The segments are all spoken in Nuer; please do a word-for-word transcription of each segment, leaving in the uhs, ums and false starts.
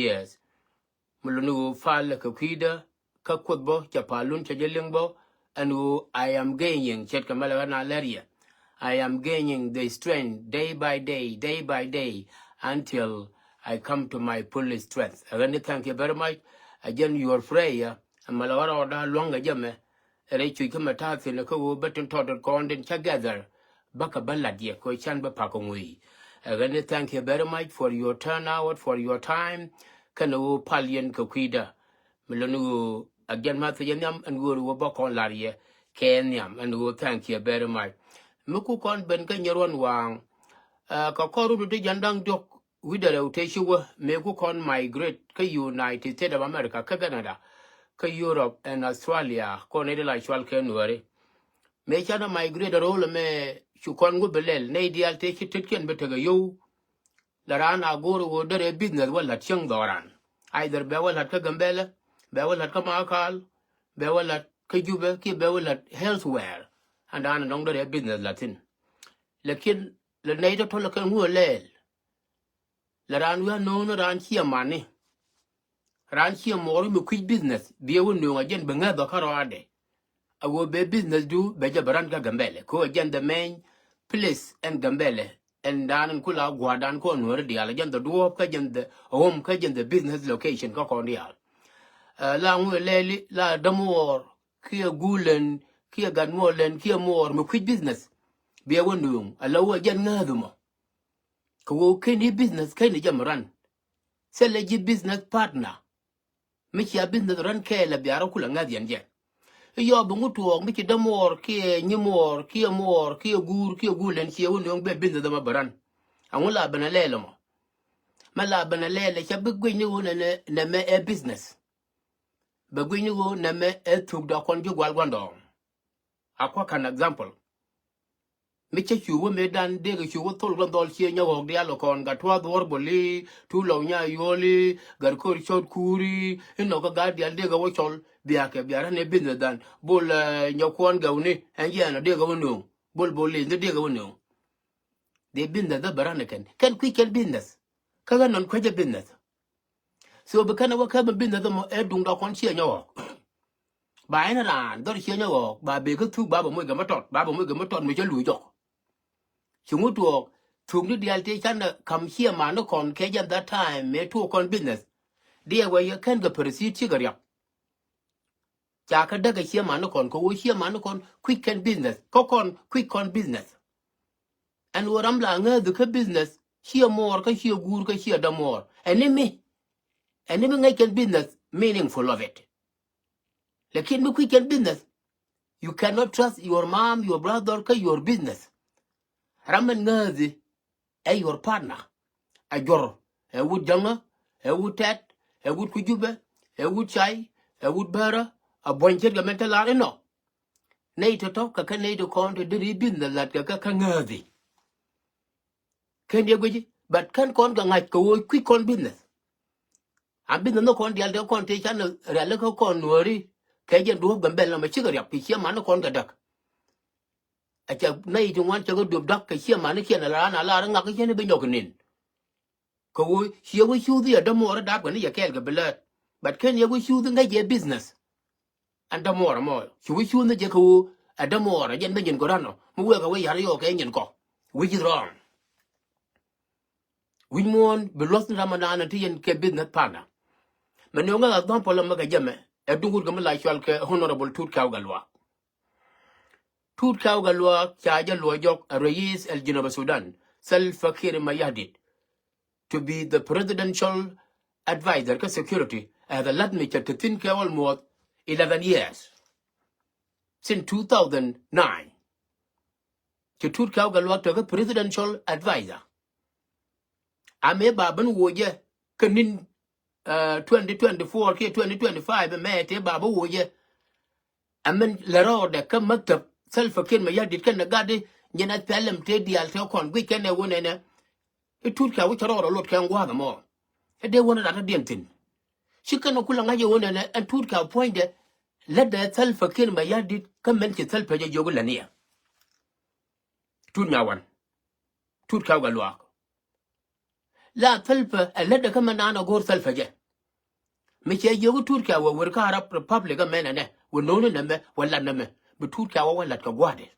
Yes. Mi luni ɣöö pal kɛ kui̱dä kä Kuoth bä, cɛ palun cɛ jɛ liŋ bä. Ɛn ɣöö I am gaining, ce̱tkɛ mɛlɛ ɣän a lɛr yɛ. I am gaining the strength day by day, day by day, until I come to my full strength. Ɛ ɣän ni thank you very much. Ɛ jɛn your prayer. Ɛ mɛlɛ ɣän rɔɔda luäŋ kɛ jɛ mɛ. Rɛy cuc kä mɛ ta̱a̱ thi̱n kä ɣöö bä tin tɔt kɔn tin cä gather. Bä kɛ bä lat yɛ kɛ can bä pak kɛ ŋui̱. Ɛ ɣän ni thank you very much for your turn out, for your time. Kɛn ɣöö pal yɛn kɛ kui̱dä. Mi luni ɣöö a jɛn ma thiec nhiam ɛn ɣöö ri wä bä kɔn lar yɛ kɛ nhiam ɛn ɣöö thank you very much. Mi ku kɔn ben kä nyɛ ruɔn waaŋ. Ɛ, kɛ kɔr rut ti jɛn da̱ŋ diɔ̱k wi̱cdɛ rɛw tëë ci wä mëë ku kɔn migrate kä United States of America kä Canada kä Europe and Australia kɔn nɛy ti la cual kɛ Nuääri. Mëë canɛ migrate a ro̱o̱l ɛmɛ cu kɔn ŋu bi lɛl nɛy diaal tëë ci tetkiɛn bi tekɛ yio̱w. La raan a go̱o̱r ɣöö derɛ business wä la̱t cieŋ dhɔran. Either bɛ wä la̱t kä Gambɛlɛ, bɛ wä la̱t kä Makal, bɛ wä la̱t kä Jubɛ kiɛ bɛ wä la̱t elsewhere. Ɛn raan ɛnɔŋ derɛ business la̱t thi̱n. Lakin la nɛy tɔ̱tɔ̱ la kɛn ŋu ɛ lɛɛl. La raan wi̱i̱ a no̱o̱ŋ ni raan ciɛ mani. Raan ciɛ muɔɔr mi kui̱c business biɛ wä nööŋ a jɛn bi ŋäth bä kä rɔaadɛ. A ɣöö bɛ business du bɛ jɛ bɛ run kä Gambɛlɛ kɛ ɣöö a jɛn the main place ɛn Gambɛlɛ. Ɛn daan ɛn kula gua̱a̱r daan kɔn Nuääri diaal a jɛn the duɔ̱ɔ̱p kä jɛn the home kä jɛn the business location kä kɔn diaal. Ɛ, la ŋu ɛ lɛli la dämuɔɔr kiɛ guulɛn kiɛ gatmuɔɔr lɛn kiɛ muɔɔr mi kui̱c business. Biɛ wä nööŋ a la wä a jɛn ŋääth mɔ. Kɛ ɣöö keni business keni jɛ mi run. Thilɛ ji̱ business partner. Mi cia business run kɛɛl a biarä kulɛ ŋäth yɛn jɛ. I̱ yɔɔp bi ŋu tuɔɔk mi ci dämuɔɔr kiɛ nyimuɔɔr kiɛ muɔɔr kiɛ guur kiɛ guur lɛn cie wä nööŋ bɛ business ɛmɔ bi run. Aŋu la ben a lɛɛl ɛmɔ. Mɛ la ben a lɛɛl ɛ ca bi guic ni ɣöö nɛ, nɛ, nɛmɛ ɛ business. Bɛ guic ni ɣöö nɛmɛ ɛ thuk dɔk kɔn ji̱ gual gua̱ndɔɔŋ. A kuak an example. Mi cä cu wä mëëdan dëëk cu wä thol kɛ dhɔl cie nyɔk ɣɔk diaal kɔn gat tuath wuɔr boli tu lɔw nya yuɔli gat ko̱r cɔt kuuri inɔ kä gat diaal dëëk wä cɔl biakɛ bia rän ɛ business dan bol, eh, nyɔk kuɔn gɛwni ɛn jiɛn ɔ dëëk wä nööŋ bol boli ni dëëk wä nööŋ. Dee business dä bä rän ɛ kɛn kɛn kui̱ kɛn business. Kä ɣän nɔn kuecä business. So bi kɛn ɛ wä kɛ mi business mɔ ɛ duŋ dɔk kɔn cie nyɔk ɣɔk. Ba ɛn raan dhɔr cieny ɛ ɣɔɔk ba bek kä thuk ba bɛ moc kɛ mi tɔt ba bɛ moc kɛ mi tɔt mi cä luc jɔk. Ci ŋut tuɔɔk thuk ni diaal tëë canɛ kam ciɛ man ni kɔn kɛ jɛn that time mëë tuɔɔk kɔn business. Diɛ wɛ yɛ kɛn kɛ proceed cikɛ riap. Ca kä däk kɛ ciɛ man ni kɔn kɛ wä ciɛ man ni kɔn quick kɛn business kä kɔn quick kɔn business. Ɛn ɣöö ram la ŋääthi kä business ciɛ muɔɔr kä ciɛ guur kä ciɛ dämuɔɔr ɛn ni mi. Ɛn ni mi ŋäc kɛn business meaningful of it. Lakin mi kui̱ kɛn business, you cannot trust your mom, your brother kä your business. Ram mɛn ŋääthi ɛ your partner. Ɛ jɔr ɛ wut jäŋä ɛ wut tɛt ɛ wut kujupɛ ɛ wut cay ɛ wut bärä ɛ buɔ̱ny ce̱tkɛ mɛn te lar inɔ. Nɛy tɔ̱tɔ̱ kɛ kɛ nɛy ti kɔn ti deri business lat kɛ kɛ kä ŋääthi. Kɛn diɛ guici but kɛn kɔn kɛ ŋa̱c kɛ ɣöö kui̱ kɔn business. A business ni kɔn diaal tɛ kɔn tëë can rialikä kɔn nuääri kɛ jɛn duɔ̱ɔ̱p Gambɛl nɔmɔ cikɛ riap kɛ ciɛ man ni kɔn kɛ däk. A cɛ nɛy ti ŋuan cɛ kɛ duɔ̱p däk kɛ ciɛ man ni kiɛn ala raan a lar ŋak kɛ ciɛn i̱ bi nyɔk kɛ nin. Kɛ ɣöö ciɛ wä cuuthi a dämuɔɔr a dap kɛ ni yɛ kɛɛl kɛ bi läät. But kɛn yɛ wä cuuthi ŋäc yɛ business. Ɛn dämuɔɔr ɛmɔ ci wä cuuthi jɛ kɛ ɣöö a dämuɔɔr a jɛn bi nyin kɔ ran ɔ mi wëë kɛ wä ya̱r yɔɔk kɛ nyin kɔ. Which is wrong. Wi̱c muɔ̱ɔ̱n bi luɔ̱th ni ram anaan ti yɛn kɛ business partner. Mɛ ni ŋäk example ɛmɛ kɛ jɛmɛ ɛ duŋ wut kɛ mi la cual kɛ Honorable Tut Kau Gatluak. Tut Kau Gatluak ca jɛ luɔc jɔk a Rais al Junub Sudan Salva Kiir Mayardit to be the presidential advisor kä security ɛ the lat mi cɛ te thi̱n kɛ almost eleven years since two thousand nine. Ci Tut Kau Gatluak te kä presidential advisor. A mëë ba ben woc jɛ kä ni̱n twenty twenty-four kiɛ twenty twenty-five mɛ tëë ba bä woc jɛ. Ɛ mɛn lɛ rɔɔdɛ kä maktab Salva Kiir Mayardit kɛn ɛ gat i̱ nyin ɛ thɛlɛm tëë diaal tëë kɔn guic kɛn ɛ wä nɛnɛ. I̱ Tut Kau wä cɛ rɔɔdɛ lot kɛn gua̱a̱th ɛmɔ. I̱ dee wä ni rat ɛ diɛn thi̱n. Ci kɛn ɛ kulɛ ŋa̱c ɛ wä nɛnɛ ɛn Tut Kau puɔ̱nydɛ. Lätdɛ Salva Kiir Mayardit kä mɛn ci Salva jɛ jiök i̱ läniɛ. Tut Nyawan. Tut Kau Gatluak. La Thälpä ɛ lätdɛ kä mɛ naan ɛ go̱o̱r Thälpä jɛ. Mi cɛ jiök i̱ Tuut Kɛ̈w ɛ wer kä Arab Republic ɛmɛn ɛnɛ wä no̱o̱ni nɛmɛ wä lat nɛmɛ bi Tuut Kɛ̈w ɛ wä lat kɛ gua̱a̱dɛ.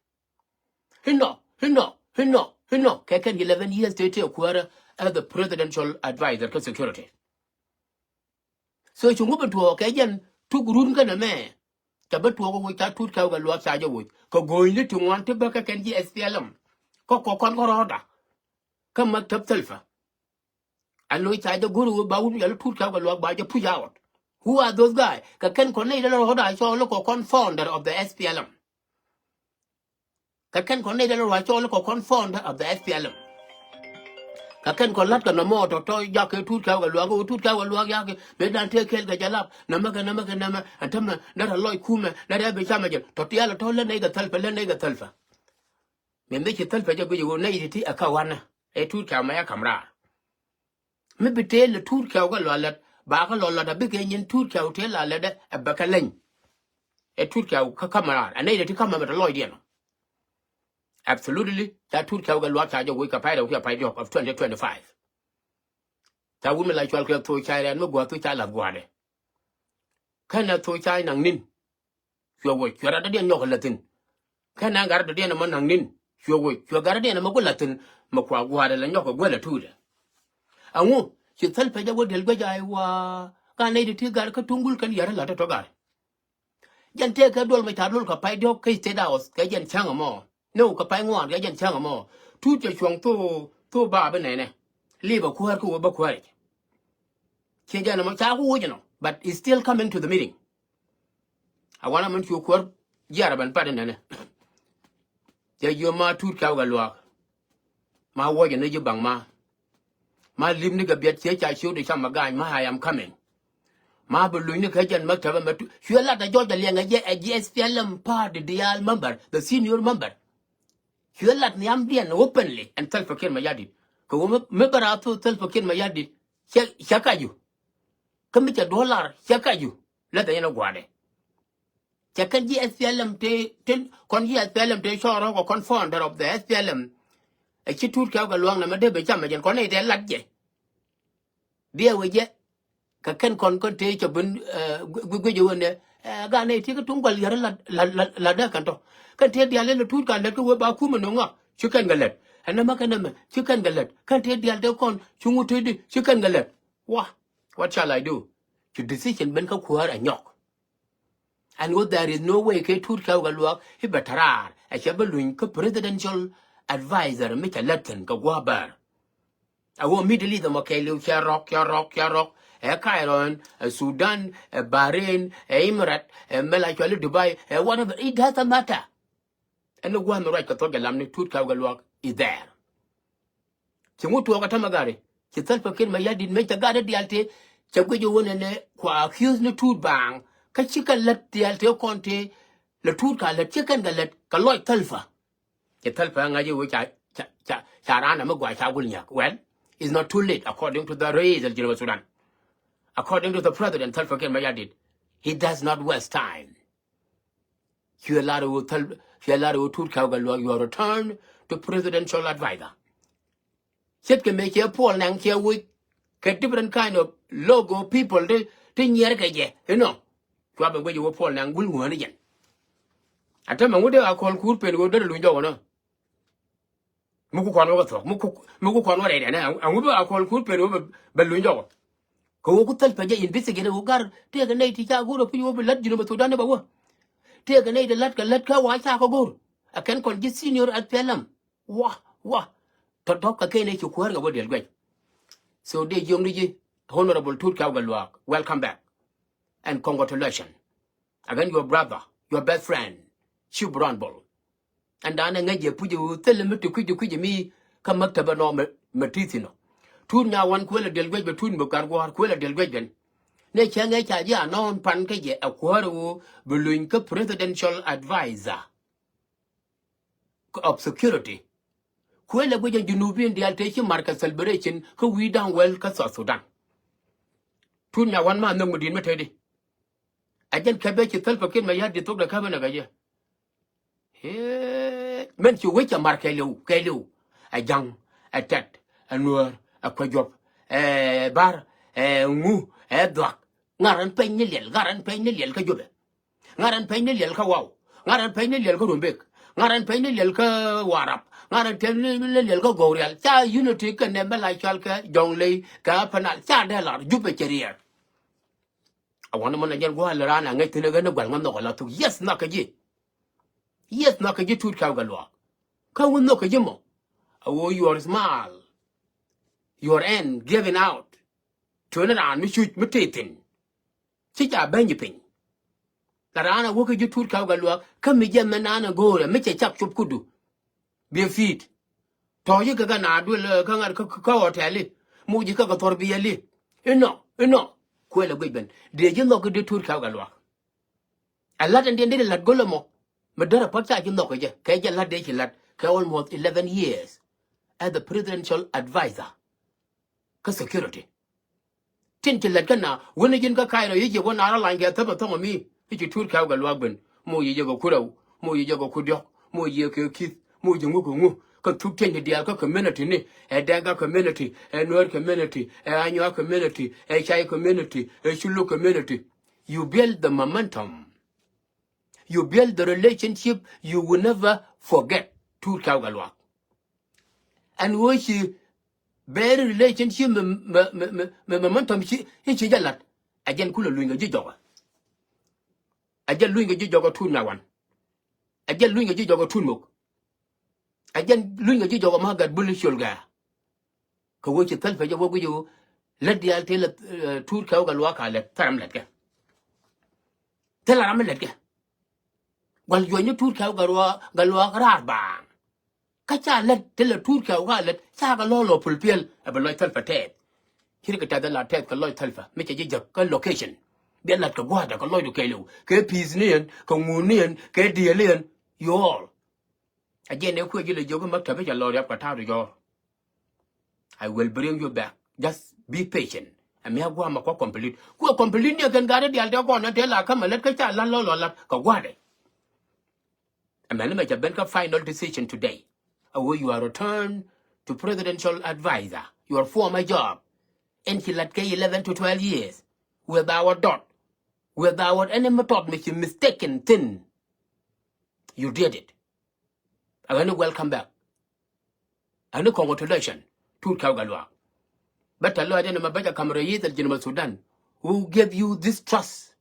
Inɔ, inɔ, inɔ, inɔ kɛ kɛn eleven years tëë tëë kuäärä as the presidential advisor kä security. So ci ŋu bi tuɔɔk kɛ jɛn tuk run kä nɛmɛ. Ca bi tuɔɔk ɛ woc ca Tuut Kɛ̈w kɛ luaak ca jɛ woc kɛ go̱o̱nyni ti ŋuan ti bä kɛ kɛn ji̱ S P L M. Kä kɔkɔn kä rɔɔda kä maktab Thälpä. Ɛn lo̱c ca jɛ go̱r ɣöö ba wut yɛl Tuut Kɛ̈w kɛ luaak ba jɛ push out. Who are those guy? Kɛ kɛn kɔn nɛy dee lɔ rɔɔda cɔɔl kɔkɔn founder of the S P L M. Kɛ kɛn kɔn nɛy dee lɔ ruac cɔɔl kɔkɔn founder of the S P L M. Kɛ kɛn kɔn la̱t kɛ nɔmɔ tɔ̱tɔ̱ jak kɛ Tuut Kɛ̈w kɛ luaak kɛ Tuut Kɛ̈w kɛ luaak yak mëë dan tëë kɛɛl kɛ jɛ lap nɛmɛ kɛ nɛmɛ kɛ nɛmɛ ɛn tämɛ nɛ rɛ lɔc kumɛ nɛ rɛ bi camɛ jɛn tɔ̱ tial tɔ̱ lä nɛy kɛ Thälpä lä nɛy kɛ Thälpä. Mëë mëë ci Thälpä jɛ guic ɣöö nɛy ti ti ɛ kä wanɛ ɛ Tuut Kɛ̈w mɛ ɛ ka̱m raar. Mi bi tëë lɛ Tuut Kɛ̈w kä lɔ lät ba kä lɔ lät a bikɛ nyin Tuut Kɛ̈w tëë la lät ɛ bɛ kä leny. Ɛ Tuut Kɛ̈w kä ka̱m raar ɛ nɛy ti ka̱m mɛ tɔ lɔcdiɛn ɔ. Absolutely ca Tuut Kɛ̈w kɛ luaak ca jɛ woc kɛ pay rɛw kiɛ pay diɔ̱k of twenty twenty-five. Ca wut mi la cual kɛ thok ca rɛn mi gua̱a̱th thok ca la̱th gua̱a̱dɛ. Kɛn ɛ thok ca naŋ ni̱n. Cuɛ woc cuɛ rat dɔ̱diɛn nyɔk kɛ la̱thi̱n. Kɛn ɛ gat rat dɔ̱diɛn ɛmɔ naŋ ni̱n cuɛ woc cuɛ gat rat dɔ̱diɛn ɛmɔ ku la̱thi̱n. Mɛ kua gua̱a̱dɛ la nyɔk kɛ guäl ɛ Tuutdɛ. Ɛŋu ci Thälpä jɛ wä diɛl guec a i̱ waa ka nɛy ti ti gat kä tuŋ gul kɛn yär ɛ la̱t tɔ̱ gat. Jɛn tëëkɛ duɔl mɛ ca lol kɛ pay diɔ̱k kä State House kɛ jɛn cäŋ ɛmɔ. Ni wä kɛ pay ŋuan kɛ jɛn cäŋ ɛmɔ. Tuut cɛ cuɔ̱ŋ thok thok ba bi nɛnɛ. Lip ɛ kuäär kä wä bä kuäär i̱c. Ciɛ jɛn ɛmɔ ca ku woc ɛnɔ but is still coming to the meeting. A wanɛ mɛn cu kuäär jiarɛ bɛn pat inɛnɛ. Cɛ jiö ma Tuut Kɛ̈w kɛ luaak. Ma wuɔcɛ ni ji̱ baŋ ma. Ma lip ni kɛ biɛt ciɛ ca ciöt i̱ cam ma gaany ma I am coming. Ma bi luny ni kɛ jɛn maktab ɛmɛ Tuut cuɛ lat a jɔc a liɛŋ ɛ jɛ ɛ ji̱ S P L M party diaal member the senior member. Cuɛ lat nhiamdiɛn openly ɛn Thälpä Kiir Mayardit kɛ ɣöö mi bɛ raar thok Thälpä Kiir Mayardit cɛ cɛ kac ju. Kä mi cɛ duɔ̱ɔ̱r lar cɛ kac ju lät ɛ yɛn ɛ gua̱a̱dɛ. Cɛ kɛn ji̱ S P L M tëë tin kɔn ji̱ S P L M tëë cɔɔr rɔ̱k ɛ kɔn founder of the S P L M. Ɛ ci Tuut Kɛ̈w kɛ luaak nɛmɛ dee ben cam ɛ jɛn kɔn nɛy tɛɛ lat jɛ. Biɛ wee jɛ kɛ kɛn kɔn kɔn tëë cɛ ben guic ɛ wen ɛ gat nɛy ti kä tuŋ gual yär lat lat lat dee kɛn tɔ. Kɛn tëë diaal lɛ Tuut ka lät kä wee ba kumɛ no̱ŋa ci kɛn kɛ lät. Ɛn nɛmɛ kɛn nɛmɛ ci kɛn kɛ lät kɛn tëë diaal tëë kɔn ci ŋut tëë di ci kɛn kɛ lät. Wa, what shall I do? Ci decision ben kä kuäär ɛ nyɔk. And wo there is no way kɛ Tuut Kɛ̈w kɛ luaak i̱ bɛ tɛ raar ɛ cɛ bä luny kä presidential advisor mi cɛ lät thi̱n kɛ gua̱a̱ bär. A wo Middle East ɛmɔ kɛɛliw cɛ rɔk cɛ rɔk cɛ rɔk ɛ Cairo ɛn ɛ Sudan ɛ Bahrain ɛ Emirates ɛ mɛ la cuali Dubai ɛ whatever, it doesn't matter. Ɛn ni gua̱a̱th mi ruac kɛ thuɔ̱k jɛ lam ni Tuut Kɛ̈w kɛ luaak is there. Ci ŋut tuɔɔk ɛ tämɛ gari ci Thälpä Kiir Mayardit mëë cɛ gat i̱ diaal tëë cɛ guic i̱ wä nɛnɛ kua accuse ni Tuut baaŋ kä ci kɛn lät diaal tëë kɔn tëë lɛ Tuut ka lät ci kɛn kɛ lät kɛ lɔc Thälpä. Ci Thälpä ŋa̱c i̱ wä ca ca ca ca raan ɛmɛ gɔaa ca gul nyak. Well, it's not too late according to the rais al Junub Sudan. According to the president Thälpä Kiir Mayardit, he does not waste time. Cuɛ lar ɣöö thäl cuɛ lar ɣöö Tuut Kɛ̈w kɛ luaak your return to presidential advisor. Ce̱tkɛ mëë cɛ Puɔl Nɛŋ cɛ woc kɛ different kind of logo people ti ti nyiɛr kɛ jɛ inɔ. Cua bɛ guic ɣöö Puɔl Nɛŋ gul ŋuäni jɛn. A tämɛ ŋut dee a kɔl kuur pen ɣöö derɛ luny jɔk ɛnɔ. Mi ku kɔn wä kɛ thuɔ̱k mi ku mi ku kɔn wä rɛydɛ nɛ aŋu bi a kɔl kuur pen wä bɛ luny jɔk. Kɛ wä ku thäl pɛ jɛ investigate wä gar tëëkɛ nɛy ti ca go̱r ɛ puc wä bi lät Junub Sudan ni bɛ wä. Tëëkɛ nɛy ti lät kɛ lät kä wa ca kɛ go̱r. A kɛn kɔn ji̱ senior S P L M. Wa wa tɔ̱tɔ̱ kɛ kɛn ɛ ci kuäär kɛ wä diɛl guɛc. So dee jiökni ji̱ Honorable Tuut Kɛ̈w kɛ luaak, welcome back and congratulations. Again your brother, your best friend, Chief Brown Bol. Ɛn da̱a̱n ɛ ŋäc jɛ puc ɛ ɣöö thilɛ mi ti kui̱c ti kui̱c ɛ mi kä maktab ɛnɔ mɛ ti thi̱n ɔ. Tuut Nyawan kuël ɛ diɛl guec ben, Tuut Mugak Gua̱a̱r kuël ɛ diɛl guec ben. Nɛ cɛ ŋäc ca ji̱ anɔ̱ɔ̱n pan kä jɛ ɛ kuäär ɛ ɣöö bi luny kä presidential advisor of security. Kuël ɛ guec ɛn Junubin diaal tëë ci markɛ celebration kä wi̱i̱ da̱ŋ wäl kä South Sudan. Tuut Nyawan ma nhök mi di̱i̱t mi tëëdi. Ɛ jɛn käp ëë ci Salva Kiir Mayardit thokdɛ käp ɛn ɛ kɛ jɛ. Ee, mɛn ci wec ɛ mar kɛɛliw kɛɛliw. Ɛ Ja̱ŋ, ɛ Tɛt, ɛ Nuäär, ɛ Kuɛ Juɔp, ɛ Bar, ɛ Ŋu, ɛ Dhuak. Ŋa̱r ɛn pɛny ni liɛl, ŋa̱r ɛn pɛny ni liɛl kä Jubɛ. Ŋa̱r ɛn pɛny ni liɛl kä Waw. Ŋa̱r ɛn pɛny ni liɛl kä Rumbek. Ŋa̱r ɛn pɛny ni liɛl kä Warap. Ŋa̱r ɛn pɛny ni liɛl kä Gogrial. Ca unity kɛnɛ mɛ la cɔal kɛ Jɔŋley kɛ Upper Nile. Ca dee lar Jubɛ cɛ riɛɛr. A wani mɔn a jɛn gua̱a̱l raan a ŋäc thin a ɣän a gua̱l ŋä nhɔk a la thuk. Yes, nhɔk kɛ ji̱. Yes, nhɔk kɛ ji̱ Tuut Kɛw Gatluak. Kä wun nhɔk kɛ ji̱ mɔ. A ɣöö your smile, your end giving out. Tueni raan mi cuc mi tëë thi̱n. Ci ca beny piny. La raan a wä kɛ ji̱ Tuut Kɛw Gatluak kä mi jɛ mɛ naan a go̱o̱rɛ mi cɛ cak cop kudu. Biɛ fi̱i̱t. Tɔ̱ ji̱ kɛ kɛ na duël kä ŋa̱t kä kä hotel i̱. Mu ji̱ kɛ kɛ thɔr biɛli. Inɔ inɔ. Kuël ɛ guic ben dee ji̱ nhɔk kä ji̱ Tuut Kɛw Gatluak. Ɛ la̱t ɛn diɛn dee la̱t go̱l ɛmɔ. Mi därɛ pa̱t ca ji̱ nhɔk kɛ jɛ kɛ jɛ la̱t dee ci la̱t kɛ almost eleven years as the presidential advisor. Kä security tin ci lät kä na wen ji̱n kä Cairo yi ji̱ wä na rɔ lany kɛ thäpä thɔŋ mi. I̱ ci Tuut Kɛw Gatluak ben mo yi jɛ kɛ ku rɛw mo yi jɛ kɛ ku diɔk mo yi kɛ ki̱th mo yi ŋu kɛ ŋu. Kä thuk tiɛny ti diaal kä community ni ɛ Dɛŋka community ɛ Nuer community ɛ Anyuak community ɛ Cay community ɛ Culuk community. You build the momentum. You build the relationship you will never forget. Tuut Kɛw Gatluak. Ɛn ɣöö ci very relationship mɛ mɛ mɛ mɛ mɛ momentum ci i̱ ci jɛ la̱t. Ɛ jɛn kulɛ luny kɛ ji̱ jɔkä. Ɛ jɛn luny kɛ ji̱ jɔkä Tuut Nyawan. Ɛ jɛn luny kɛ ji̱ jɔkä Tuut Mok. Ɛ jɛn luny kɛ ji̱ jɔkä ma gat bul i̱ ciöl gɛ̈ɛ̈. Kɛ ɣöö ci thäl pecä wä guic ɣöö lät diaal tëë lɛ Tuut Kɛw Gatluak ka lät thɛrɛm lät kɛ. Thilɛ ram mi lät kɛ. Gua̱l juɔ̱nyni Tuut Kɛw Gatluak raar baaŋ. Kä ca lät ti lɛ Tuut Kɛw ka lät ca kɛ lɔ̱ lɔ pul piɛl ɛ bi lɔc thäl pɛ tɛth. Ci ri kɛ tɛth ɛ la tɛth kɛ lɔc thäl pɛ mi cɛ ji̱ jäk kä location. Biɛ la̱t kɛ gua̱a̱tdɛ kɛ lɔcdu kɛɛliw kɛ pi̱i̱thniɛn kɛ ŋuuniɛn kɛ diɛliɛn. You all. A jiɛn ɛ kuɛ ji̱ lɛ jiök i̱ maktabi cɛ lɔ riap kɛ ta̱a̱du jɔ̱ɔ̱r. I will bring you back. Just be patient. Ɛ mi a gua̱a̱mɛ kuä complete. Kuɛ complete ni ɛ kɛn gaat i̱ diaal tɛ kɔn ɛ tɛ la kämɛ lät kä ca la̱t lɔ̱ lɔ la̱t kɛ gua̱a̱tdɛ. Ɛ mɛn ni mɛ cɛ ben kä final decision today. A wee you are returned to presidential advisor, your former job. Ɛn ci la̱t kɛ eleven to twelve years without dot, without any method mi ci mistaken thing. You did it. Ɛ ɣän i̱ welcome back. Ɣän i̱ congratulation. Tuut Kɛw Gatluak. Bä tɛ lɔcdɛ ni mɛ bä jɛ ka̱m rɛy i̱ thil ji̱n mɛ Sudan. Who gave you this trust?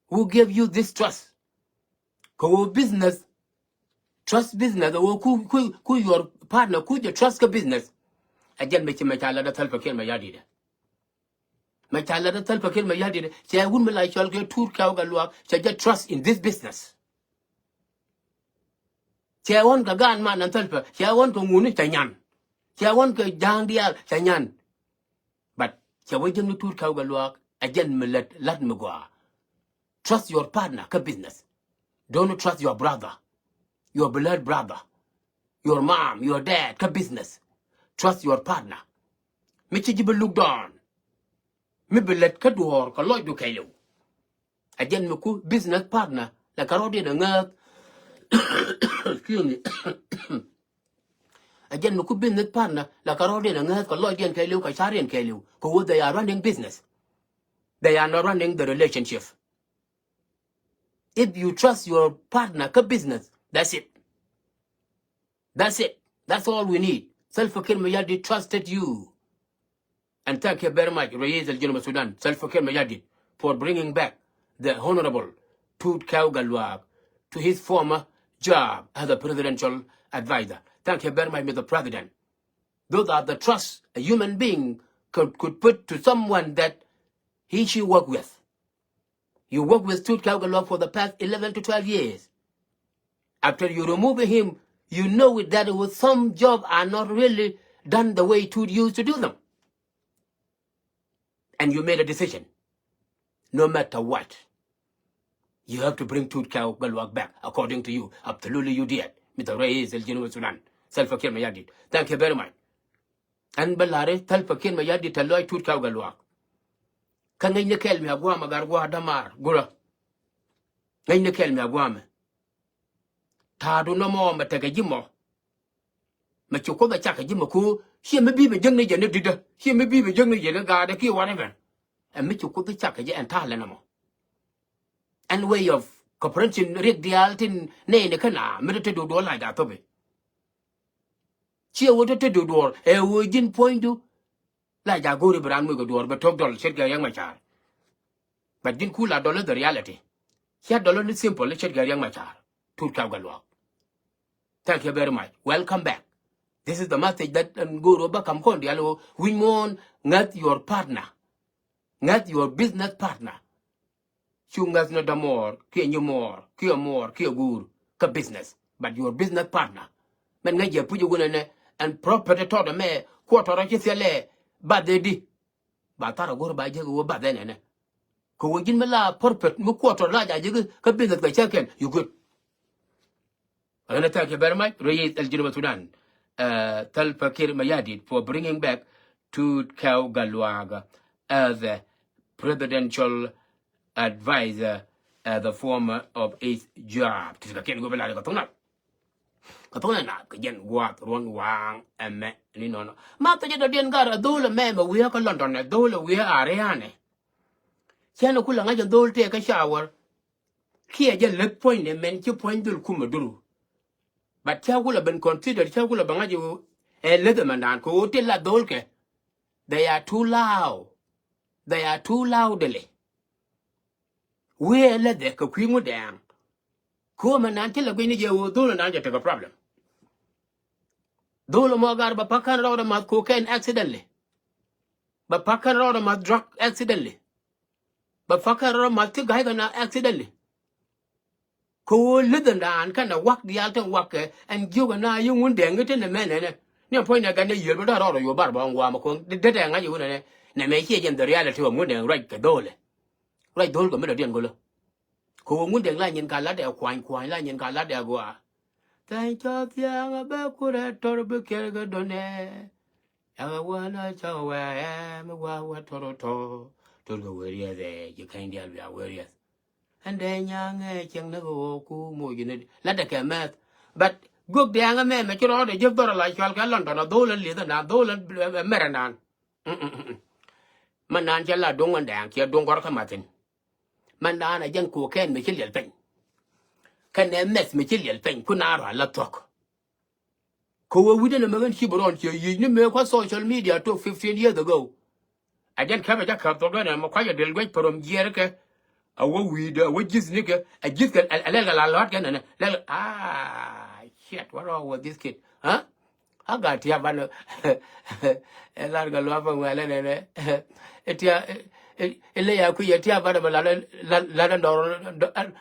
Who gave you this trust? Kɛ ɣöö business, trust business, ɣöö ku ku ku your partner ku jɛ trust kä business. Ɛ jɛn mɛ ci mɛ ca lat ɛ Salva Kiir mɛ ya̱di̱t ɛ. Mɛ ca lat ɛ Salva Kiir mɛ ya̱di̱t ɛ cɛ wut mi la cɔl kɛ Tuut Kɛw Gatluak cɛ jɛ trust in this business. Cɛ ɣɔn kɛ gaan man ɛn Salva, cɛ ɣɔn kɛ ŋuni cɛ nyan. Cɛ ɣɔn kɛ ja̱a̱ŋ diaal cɛ nyan. But cɛ wä jiäkni Tuut Kɛw Gatluak ɛ jɛn mi lät la̱t mi gɔaa. Trust your partner kä business. Don't trust your brother, your blood brother, your mom, your dad kä business. Trust your partner. Mi ci ji̱ bi look down. Mi bi lät kä duɔ̱ɔ̱r kɛ lɔcdu kɛɛliw. A jɛn mi ku business partner la kɛ rɔ̱diɛn a ŋääth. Excuse me. A jɛn mi ku business partner la kɛ rɔ̱diɛn a ŋääth kɛ lɔcdiɛn kɛɛliw kɛ ca̱riɛn kɛɛliw kɛ ɣöö they are running business. They are not running the relationship. If you trust your partner kä business, that's it. That's it. That's all we need. Salva Kiir Mayardit trusted you. And thank you very much, Rais Al Junub Sudan, Salva Kiir Mayardit, for bringing back the Honorable Tuut Kɛw Gatluak to his former job as a presidential advisor. Thank you very much, Mister President. Those are the trust a human being could, could put to someone that he, she work with. You work with Tuut Kɛw Gatluak for the past eleven to twelve years. After you remove him, you know it that with some job are not really done the way Tuut used to do them. And you made a decision. No matter what, you have to bring Tuut Kɛw Gatluak back, according to you. Absolutely you did, Mister Rais Al Junub Sudan, Salva Kiir Mayardit. Thank you very much. Ɛn bä la̱ri Salva Kiir Mayardit tɛ lɔc Tuut Kɛw Gatluak. Kä ŋäcni kɛl mi a gua̱a̱mɛ gar gua̱a̱r dämaar gurä. Ŋäcni kɛl mi a gua̱a̱mɛ. Ta̱a̱du nɔmɔ mɛ tekɛ ji̱ mɔ. Mɛ ci Kuoth a cakɛ ji̱ mɛ ku Ciɛ mi bi bɛ jäk ni jɛ ni di̱tdä. Ciɛ mi bi bɛ jäk ni jɛ ni gaatdä kiɛ whatever. Ɛ mi ci Kuoth cak kɛ jɛ ɛn ta̱a̱ lɛn ɛmɔ. Ɛn way of comprehension riɛk diaal tin nɛy ni kä na mi te te duɔ̱ɔ̱r duɔ̱ɔ̱r lac da̱a̱ thop i̱. Ciɛ ɣöö te te duɔ̱ɔ̱r duɔ̱ɔ̱r ɛ ɣöö ji̱n puɔ̱nydu. La ja̱ go̱o̱ri bi raan muc kɛ duɔ̱ɔ̱r bɛ to̱k dɔl ce̱tkɛ Riɛk Macar. But ji̱n ku la dɔl i̱ the reality. Cia dɔl i̱ ni simple i̱ ce̱tkɛ Riɛk Macar. Tut Kɛw Gatluak. Thank you very much. Welcome back. This is the message that ɛn go̱o̱r ɣöö bä ka̱m kɔn diaal ɣöö wi̱ny muɔ̱ɔ̱n ŋäth your partner. Ŋäth your business partner. Cu ŋäth ni dämuɔɔr kiɛ nyimuɔɔr kiɛ muɔɔr kiɛ guur kä business. But your business partner. Mɛn ŋäc jɛ puc iwunɛ nɛ ɛn prophet tɔt ɛmɛ kuɔtɔrɔ ci thiɛlɛ bath ɛ di. Ba thar a go̱r ba jek iwä bath ɛn ɛnɛ. Kɛ wä ji̱n mi la prophet mi kuɔtɔrɔ la ja jek kä business kɛ cäkɛn, you good. Ɣän a thank you very much. Rɛy thil Junub Sudan, uh, Salva Kiir Mayardit for bringing back Tut Kɛw Gatluak as a presidential advisor as a former of his job. Ti kɛ kiɛn go̱ bi lar kɛ thok na. Kɛ thok na na kɛ jɛn guath ruɔn waŋ ɛmɛ ni nɔnɔ. Ma thok jɛ dɔ̱diɛn gar a dhol ɛmɛ mɛ wi̱i̱ kä London ɛ dhol ɛ wi̱i̱ a rianɛ. Cɛn ɛ kulɛ ŋa̱c ɛ dhol tëë kä cawär. Kiɛ jɛ leth puɔ̱nydɛ mɛn ci puɔ̱ny dhil kumɛ duru. But cä kulɛ ben consider, cä kulɛ bɛ ŋa̱c ɛ leth ɛmɛndan kɛ ɣöö ti la dho̱lkɛ. They are too loud. They are too loudly. Wee leth ɛ kɛ kui̱ ŋut dɛɛŋ. Kɛ ɣöö mɛndan ti la gui̱cni jɛ ɣöö dho̱l ɛndan jɛ tekɛ problem. Dho̱l ɛmɔ gar bɛ pa̱k kän rɔɔdɛ math cocaine accidentally. Bɛ pa̱k kän rɔɔdɛ math drug accidentally. Bɛ pa̱k kän rɔɔdɛ math ti ga̱ykɛ na accidentally. Kɛ ɣöö leth ɛndan kɛnɛ wak diaal tin wakkɛ ɛn jiök ɛn a yi Ŋundɛŋ i̱ tin ɛmɛn ɛnɛ. Ni ɛn puɔ̱nydɛ gan ni yiëër bä dɔ̱a̱r rɔɔdɛ yo̱o̱ bar bä ŋuam ɛ ko̱n. Dee te ŋa̱c i̱ wun ɛnɛ. Nɛmɛ ciɛ jɛn the reality of Ŋundɛŋ ruac kɛ dho̱lɛ. Ruac dho̱l kɛ mi dɔ̱diɛn go̱lä. Kɛ ɣöö Ŋundɛŋ la nyin ka latdɛ kuany, kuany la nyin ka latdɛ gɔaa. Thank you thiaŋ a bɛ kurɛ tɔr bi kɛr kɛ dɔnɛ. Yaga wanɛ cä wɛ ɛ mi wa wä tɔr tɔ. Tɔr kɛ wä riɛth ɛ ji̱ kɛny diaal bia wä riɛth. Ɛn dee nyaŋɛ cieŋ ni kɛ ɣöö ku moc ni latdɛ kɛ mɛth. But gök diaŋ ɛmɛ mɛ ci rɔɔdɛ ji̱ dhɔr a la cual kɛ London a dhol a lieth ɛnan dhol a mɛr ɛnan. Mɛ nan cɛ la duŋ ɛn dɛɛŋ ciɛ duŋ gɔr kä mathin. Mɛ nan a jɛn kokɛn mi ci liɛl piny. Kɛnɛ mɛth mi ci liɛl piny ku na rɔ a la thuɔ̱k. Kɛ wee wi̱cdɛ nɛ mɛ ɣän ci bɛ rɔn ciɛ yic ni mëë kua̱ social media tok fifteen years ago. A jɛn kɛpɛ jɛ käp dhɔk ɛn ɛmɛ kua̱c a dil guec pärom jiɛɛr kɛ. A wä wi̱i̱dɛ a wä ji̱th nikɛ a ji̱th kɛ a lɛl kɛ la lɔ̱a̱t kɛ nɛnɛ lɛl. Ah, shit, what wrong with this kid? Huh? A gat tiap banɛ. Ɛ lar kɛ lua̱p ɛn wɛl ɛnɛnɛ. Ɛ tiap ɛ ley a kui̱ ɛ tiap banɛ bɛ lat lat ɛn dɔɔr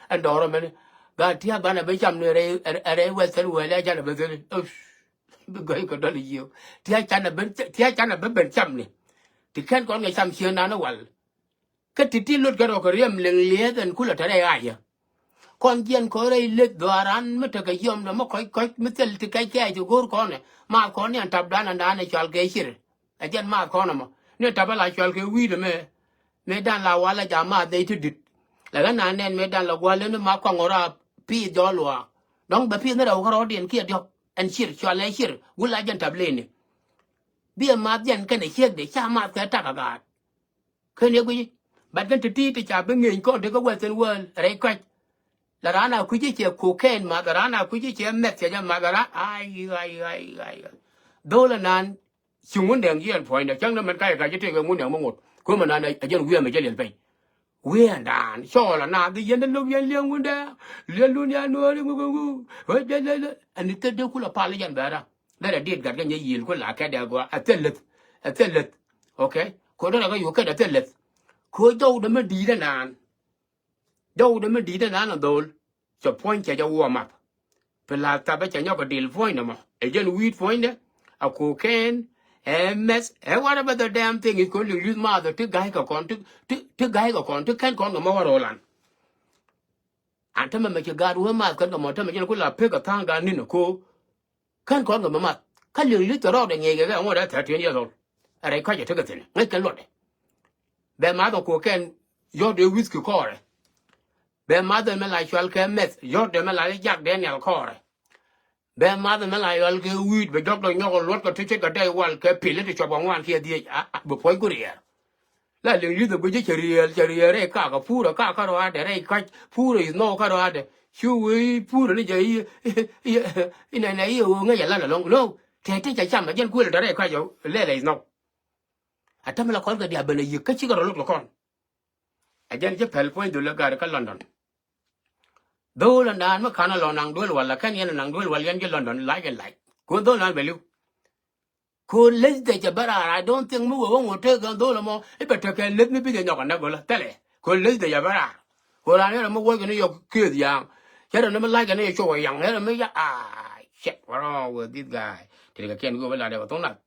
ɛn dɔɔr ɛmɛni. Gat tiap banɛ bɛ cam ni rɛy rɛy wɛl thil wɛl ɛ canɛ bɛ thil. Bi gɔy kɛ dɔl yiëë. Tiap canɛ bɛ tiap canɛ bɛ ben cam ni. Ti kɛn kɔn kɛ cam ciëë nan wal. Kä ti̱ti̱ lot kɛ rɔ kɛ riɛm liŋ lieth ɛn kulɛ tɛrɛ ɣa̱cä. Kɔn jiɛn kɔn rɛy leth dhɔaaran mi tekɛ yiɔmdɛ mi kɔc kɔc mi thil ti kɛc kɛɛc ti go̱o̱r kɔnɛ. Ma kɔn ni ɛn tapdan ɛn daanɛ cɔal kɛ cir. Ɛ jɛn ma kɔn ɛmɔ ni ɛn tap ala cɔal kɛ wi̱i̱dɛ mɛ. Mëë dan la wal ɛ ja̱ ma dhɛy ti di̱t. Lɛ ɣän na nɛn mëë dan la gua̱l ni ma kɔŋ ɣɔra pi̱i̱th jɔɔl luaak. Dɔ̱ŋ bɛ pi̱i̱th ni rɛw kärɔɔdiɛn kiɛ diɔ̱k ɛn cir cɔal ɛ cir wul a jɛn tap leni. Bi ɛ math jɛn kɛnɛ ciekdɛ ca math kɛ tak a gaat. Kɛn yɛ guici. Bat kɛn ti ti ti ca bi ŋeny kɔn ti kä western world rɛy kɔc. La raan a kui̱ci cɛ cocaine math, la raan a kui̱ci cɛ meth cɛ jɛ math, la raan ai ai ai ai. Dho̱l ɛnan ci Ŋundɛŋ jiɛn puɔ̱nydɛ cäŋ ni mɛn kacɛ kac ci tëëkɛ Ŋundɛŋ mi ŋot. Kuämɛ nan a jɛn wi̱i̱ ɛmɛ cɛ liɛl piny. Wi̱i̱ ɛn daan cɔɔl ɛnan dhi yɛn dee lo̱k yɛn liɛŋ Ŋundɛŋ. Liɛl lun yan nuɔɔri ŋukuŋu. Ɛn ni thil dee kulɛ pal jɛn bɛɛra. Lɛt a diet gat kɛ nyɛ yiël ku la kɛt dɛ gɔaa a thil leth. A thil leth. Okay. Ko dɔrɛ kä yuk kɛt a thil leth. Ko jɔwdɛ mi di̱i̱t ɛnan. Jɔwdɛ mi di̱i̱t ɛnan a dhol. Cɛ puɔ̱ny cɛ jɛ wuɔ map. Pi la thapɛ cɛ nyɔk a dil puɔ̱nydɛ mɔ ɛ jɛn wi̱i̱t puɔ̱nydɛ. A cocaine ɛ meth ɛ whatever the damn thing is ko liŋ li̱th maath ɔ ti ga̱ykɛ kɔn ti ti ti ga̱ykɛ kɔn ti kɛn kɔn kɛ mɔ wä ro̱o̱lan. An tämɛ mɛ ci gaat wee maath kɛn kɛ mɔ tämɛ jɛn ku la pek a tha̱a̱ŋ gaat ni̱n a ko̱o̱k. Kän kɔn kɛ mɛ math kä liŋ li̱th kɛ rɔɔdɛ ŋi̱i̱c kɛ kɛ ŋuɔ̱t ɛ thirteen years old. Ɛ rɛy kɔc ɛ tekɛ thi̱n ŋäc kɛn luɔtdɛ. Bɛ math ɔ ko̱o̱k kɛn yɔ̱t ɛ whisky kɔɔrɛ. Bɛ math ɛ mɛ la cual kɛ meth yɔ̱t ɛ mɛ la Jack Daniel kɔɔrɛ. Bɛ math mɛ la yɔl kɛ wi̱i̱t bɛ jɔk dɔ nyɔk luɔt kɛ ti ce̱tkɛ tɛy wal kɛ pil ti cuɔp kɛ ŋuan kiɛ dhiec a bɛ puɔ̱ny ku riɛɛr. La liŋ li̱th ɛ guic cɛ riɛɛl cɛ riɛɛr rɛy kakä purɛ kakä rɔadɛ rɛy kac purɛ i̱ nhɔk kä rɔadɛ. Cu wi̱i̱ purɛ ni jɛ i̱ i̱ i̱ nɛnɛ i̱ ɣöö ŋäc ɛ lat ɛlɔ̱ŋ no. Tɛt ti cɛ cam ɛ jɛn kuël tɛ rɛy kac ɛ lɛl ɛ i̱ nhɔk. A tämɛ la kɔn kɛ diaal ben a yiëk kä cikɛ rɔ lot kɛ kɔn. A jɛn ci pɛl puɔ̱ny dhol a gari kä London. Dhol a naan mi kan a lɔ naŋ duel wal a kɛn yɛn a naŋ duel wal yɛn ci London lac kɛ lac. Kun dhol naan bɛ li̱w. Kun leth dec a bä raar, I don't think mi wee wä ŋot tek kɛn dhol a mɔ i̱ bɛ tek kɛ leth mi bi jɛ nyɔk a näk gol a thɛlɛ. Kun leth dec a bä raar. Kun raan yɛn a mi wuɔc kɛ ni yɔk kieth yaŋ. Cɛ rɛ ni mi lac kɛ ni yɛ cuɔ wä yaŋ yɛn a mi ya a cɛt wä rɔ wä dhith ga̱a̱y. Ti kɛ kiɛn go̱o̱p a lat yɛ kɛ thoŋ nath.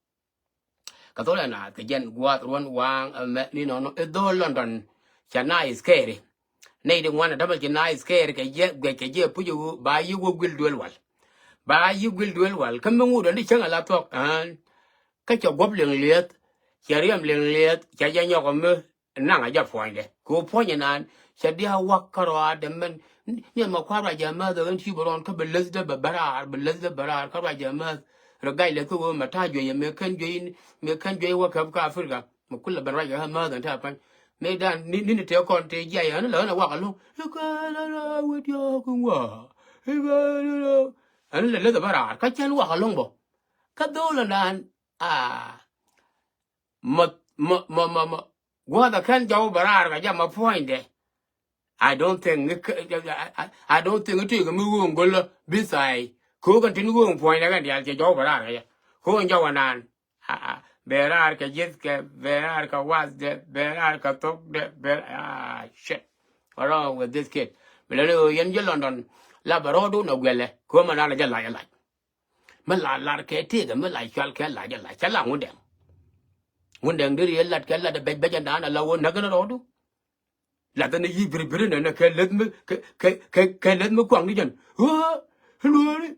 Kɛ thol ɛ naath kɛ jɛn gua̱a̱th ruɔ̱n waaŋ ɛmɛ ni nɔnɔ i̱ dho̱o̱l London. Cɛ nice kɛɛri. Nɛy di ŋuan ɛ dämɛ ci nice kɛɛri kɛ jɛ guɛc kɛ jɛ puc i̱ ɣöö ba yi̱ wä guil duel wal. Ba yi̱ guil duel wal kä mi ŋut ɛn di cäŋ ɛ la thuɔ̱k ɛn. Kä cɛ guɔ̱p liŋ lieth. Cɛ riɛm liŋ lieth cɛ jɛ nyɔk ɛmɛ. Naŋ a jɛ puɔ̱nydɛ kɛ ɣöö puɔ̱ny ɛnan cɛ diaal wak kä ruaadɛ mɛn. Ni ɛmɛ kua̱r ruac jɛ mäth ɛ ɣän ci bɛ rɔɔn kä bɛ läthdɛ bɛ bɛ raar bɛ läthdɛ bɛ raar kä ruac jɛ mäth. Rɛ gac lɛ kä ɣöö mɛ ta̱a̱ juey ɛmɛ kän juey mɛ kän juey wä käp kä Africa mɛ kulɛ ben ruac kɛ ɣä mäth ɛn ta̱a̱ pa̱ny. Mëë dan ni ni tëë kɔn tëë jiay ɣän lɛ ɣän ɛ wak ɛlɔ̱ŋ. I̱ kɛ lɛ lɛ wä diɔ̱ɔ̱k in wä i̱ kɛ lɛ lɛ ɣän lɛ läth ɛ bä raar kä cän wak ɛlɔ̱ŋ bä. Kä dho̱o̱l ɛnan aa. Mɔ mɔ mɔ mɔ mɔ gua̱a̱th a kän jɔw bɛ raar kɛ jɛ mɔ puɔ̱nydɛ. I don't think I, I, I don't think ti kɛ mi wööŋ go̱lä bi tha̱a̱y. Ko̱o̱k kɛn tin wööŋ puɔ̱nydɛ kɛn diaal cɛ jɔw bɛ raar kɛ jɛ. Ko̱o̱k in jɔw anan. Bɛ raar kɛ ji̱thkɛ bɛ raar kɛ wathdɛ bɛ raar kɛ thokdɛ bɛ ah shit. What wrong with this kid? Mi lɛ ni ɣöö yɛn ji̱ London la bɛ rɔɔdu nɔ guɛlɛ ko̱o̱m anan a jɛ lac a lac. Mi la lar kɛ tëëkɛ mi la cual kɛ lac a lac cɛ la ŋundɛŋ. Ŋundɛŋ deri yɛ lat kɛ lat ɛ bɛc bɛc ɛndan ala wä näk ɛn rɔɔdu. Lath ɛn yi biri biri nɛnɛ kɛ leth mi kɛ kɛ kɛ kɛ leth mi kuaŋ ni jɛn. Ɣöö luɔri